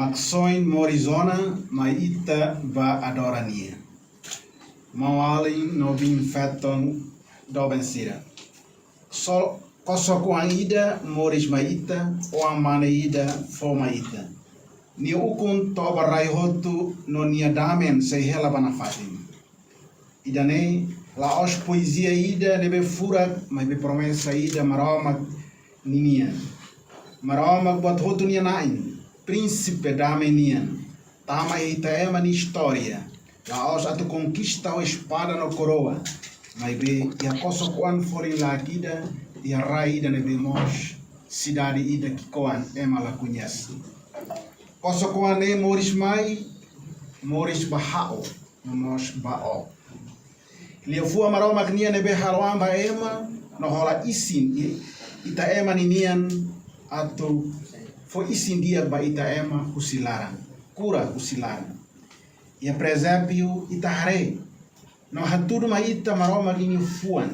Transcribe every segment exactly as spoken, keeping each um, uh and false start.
Maksoin moris ona mai ita ba adora nia. Maun-alin no biin-feton doben sira. Sol, kosok-oan ida moris mai ita, oan-mane ida fó mai ita. Nia ukun toba rai hotu no nia damen sei hela ba nafatin. Ida-ne'e la'ós poezia ida ne'ebé furak, maibé promesa ida Maromak ninian. Maromak buat hotu nia na'in, prínsipe dame nian, tama iha ita ema nia istória, la'ós atu konkista ho espada no koroa, maibé iha kosok-oan folin-laek ida, iha rai ida ne'ebé moos, sidade ida ki'ikoan ema la koñese. Kosok-oan ne'e moris mai, moris ba ha'u, no mós ba ó. Liafuan Maromak nian ne'ebé halo an ba ema, no hola isin i-, ita ema ninian atu fó isin di'ak ba ita ema husi laran, kura husi laran. Iha presépiu ita haree, no hatudu mai ita Maromak ninia fuan,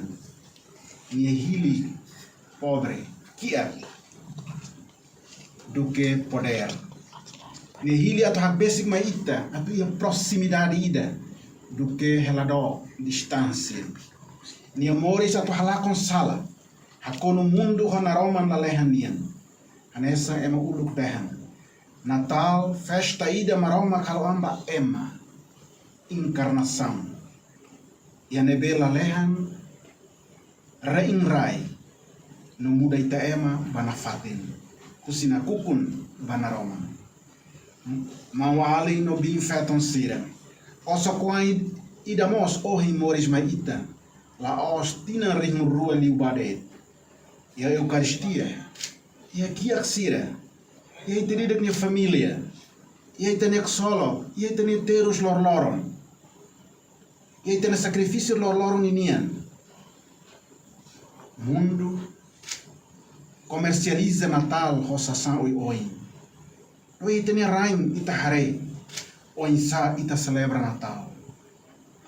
nia hili pobre, kiak duké podér. Nia hili atu hakbesik mai ita, atu iha proximidade ida, duké hela dook, distánsia. Nia moris atu halakon sala, hakonu mundu ho naroman lalehan nian. Hanesan ema uluk dehan, Natál festa ida Maromak halo an ba ema, enkarnasaun. Iha ne'ebé lalehan rein rai, no muda ita ema ba nafatin, husi nakukun ba naroman. Maun-alin no biin-feton sira. Kosok-oan ida mós ohin moris mai ita, la'ós tinan rihun rua liubá de'it. Iha Eukaristia, iha kiak sira, iha ita ida-idak nia família, iha ita-nia ksolok, iha ita-nia terus loroloron, iha ita-nia sakrifísiu loroloron ninian. Mundu komersializa Natál ho sasán oioin. No iha ita-nia rain ita haree oinsá ita selebra Natál.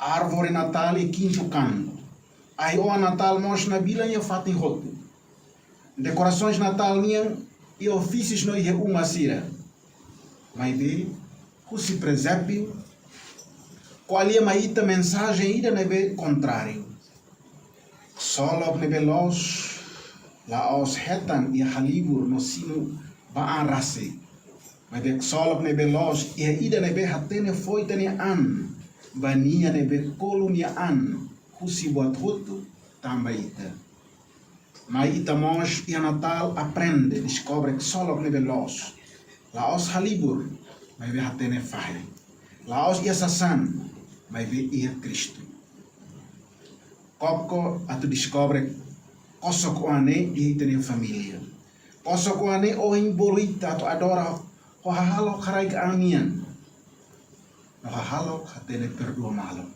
Árvore Natál iha kintu kan. Ahi-oan Natál mós nabilan iha fatin hotu. Dekorasoens Natál nian iha ofísius no iha uma sira. Maibé, husi presépiu, ko'alia mai ita mensajen ida ne'ebé kontráriu. Ksolok ne'ebé loos, la'ós hetan iha halibur no simu ba an rasik. Maibé ksolok ne'ebé loos, iha ida ne'ebé hatene fó ita-nia an ba nia ne'ebé kolu nia an husi buat hotu tanba ita. Mai ita mós iha Natál aprende, deskobre ksolok ne'ebé loos. La'ós halibur, maibé hatene fahe. La'ós iha sasán, maibé iha Kristu. Koko atu deskobre kosok-oan ne'e iha ita-nia família. Kosok-oan ne'e ohin bolu ita atu adora ho hahalok haraik an nian. No hahalok hatene perdua malu.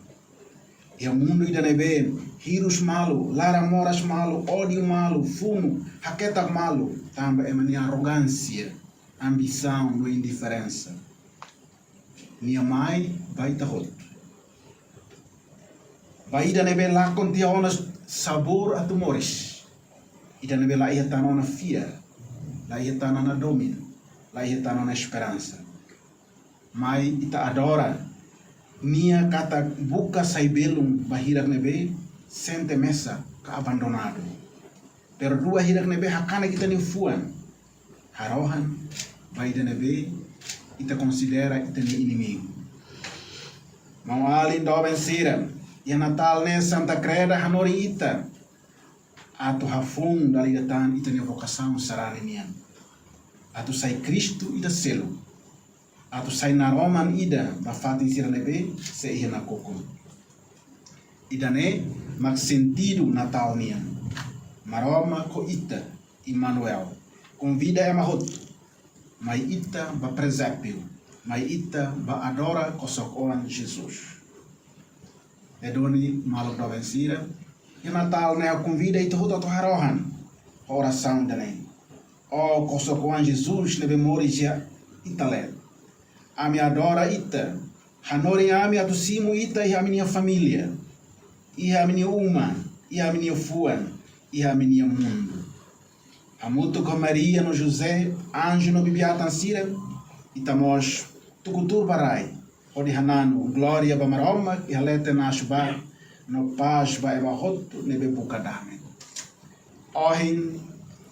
Iha mundu ida ne'ebé hirus malu, laran moras malu, ódiu malu, funu, haketak malu, tanba ema nia arrogánsia, ambisaun no indiferensa. Nia mai ba ita hotu. Ba ida ne'ebé lakon tiha ona sabór atu moris. Ida ne'ebé la iha tan ona fiar, la iha tan ona domin, la iha tan ona esperansa. Mai ita adora nia katak buka sai belun ba hirak ne'ebé sente mesak ka abandonadu. Perdua hirak ne'ebé hakanek ita-nia fuan. Harohan ba ida ne'ebé ita konsidera ita-nia inimigu. Maun-alin doben sira, iha Natál ne'e Santa Kreda hanorin ita atu hafoun dala ida tan ita-nia vokasaun sarani nian. Atu sai Kristu ida seluk. Atu sai naroman ida ba fatin sira ne'ebé sei iha nakukun. Ida-ne'e mak sentidu Natál nian. Maromak ho ita, Emanuel. Konvida ema hotu. Mai ita ba presépiu. Mai ita ba adora kosok-oan Jesus. Duni maluk doben sira, iha Natál ne'e ha'u konvida ita hotu atu harohan ho orasaun ida-ne'e. Ó kosok-oan Jesus ne'ebé moris iha ita leet. Ami adora ita, hanorin ami atu simu ita iha ami-nia família, iha ami-nia uma, iha ami-nia fuan, iha ami-nia mundu. Hamutuk ho Maria no José, anju no bibi-atan sira, Ita mós tuku tuur ba rai hodi hananu glória ba Maromak iha leten aas ba, no pás ba ema hotu ne'ebé buka dame. Ohin,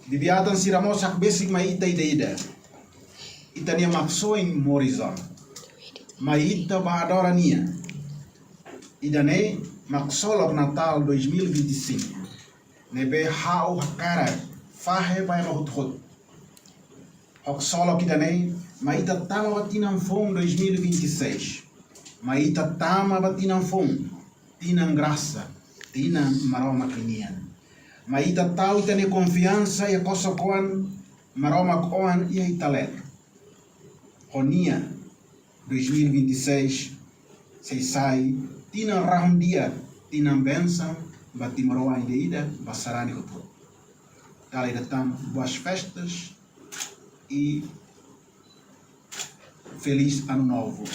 bibi-atan sira mós hakbesik mai ita ida-idak. Ita-nia Maksoin Morrison. Mai ita bá adora nia. Ida-ne'e mak ksolok Natál dois mil e vinte e cinco. Ne'ebé ha'u hakarak fahe ba ema hotu-hotu. Ho ksolok ida-ne'e, mai ita tama ba tinan foun dois mil e vinte e seis. Mai ita tama ba tinan foun, tinan grasa, tinan Maromak nian. Mai ita tau ita-nia konfiansa iha kosok-oan Maromak Oan iha ita leet. Ho nia, dois mil e vinte e seis sei sai tinan rahun-di'ak, tinan bensaun ba timoroan ida-idak, ba sarani hotu. Dala ida tan, boas festas e feliz ano novo.